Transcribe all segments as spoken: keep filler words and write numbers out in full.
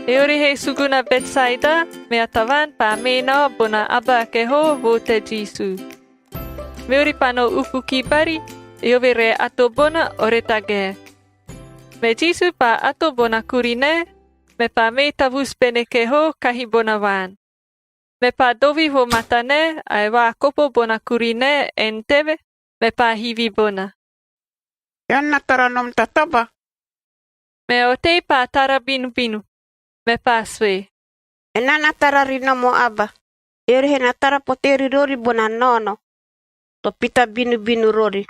Eori he suguna Betsaeda, mea tavaan paa mee nao bona aba a kehoo vo te Jisu. Meori paa no uku ki bari, eove re ato bona ore tagae. Me Jisu paa ato bona kurinae, mepaa mee tavusu bene kehoo kahi bona vaan. Mepaa dovi vo matanae ae vaakopo bona kurinae en teve, mepaa hivi bona, "Ean na tara nom ta taba?" Mea otei paa tara binubinu, mepaa sue, "Enaa na tara ri nom o aba, eori he na tara potee ri rori bona naono, to pita binubinu rori."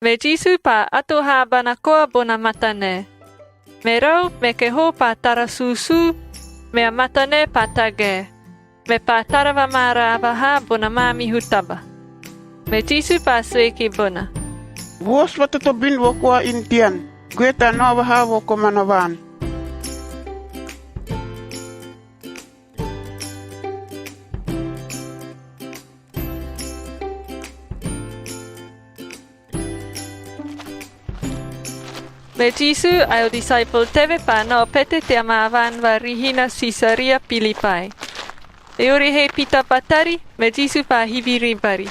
Me Jisu paa ato haa bana koa bona matanae. Merau, me kehoo paa tara suusuu, mea matanae paa tagae, mepaa tara vamaaraava haa bona maamihu taba. Me Jisu paa sue ki bona, "Voosu vatotobin vo koa inu tean, goe tea nao vahaa vo komana vaan." Me Jisu ae o disaepol teve paa nao pete tea maa vaan va Rihina Sisaria Pilipai. Eori he pita batari, me Jisu paa hivi ribari,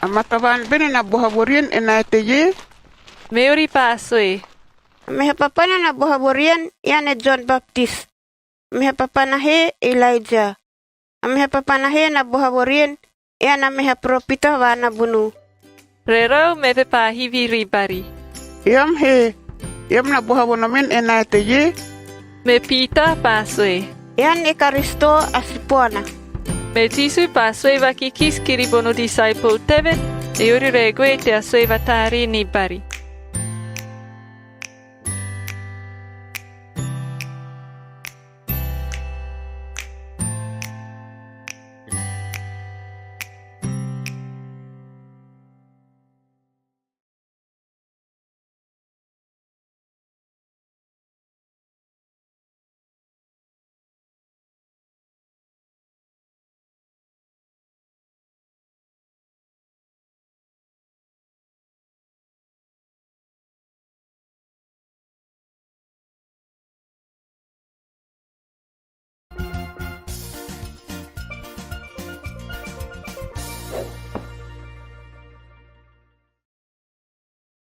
"A mata vaan bene na boha vo rien enae teie?" Meori paa sue, "A meha papana na boha vo rien, ean e Jon Baptis. A meha papana he, Elaeja. A meha papana he na boha vo rien, ean a meha poropita va nabunuu." Rerau meve paa hivi ribari, "Eam he, eam na boha vo nomen enae teie?" Me Piita paa sue, "Ean e Karisito a Sipoana." Me Jisu paa sue vakikisi kiri bono disaepol teve, eori re goe tea sue vataaree ni bari.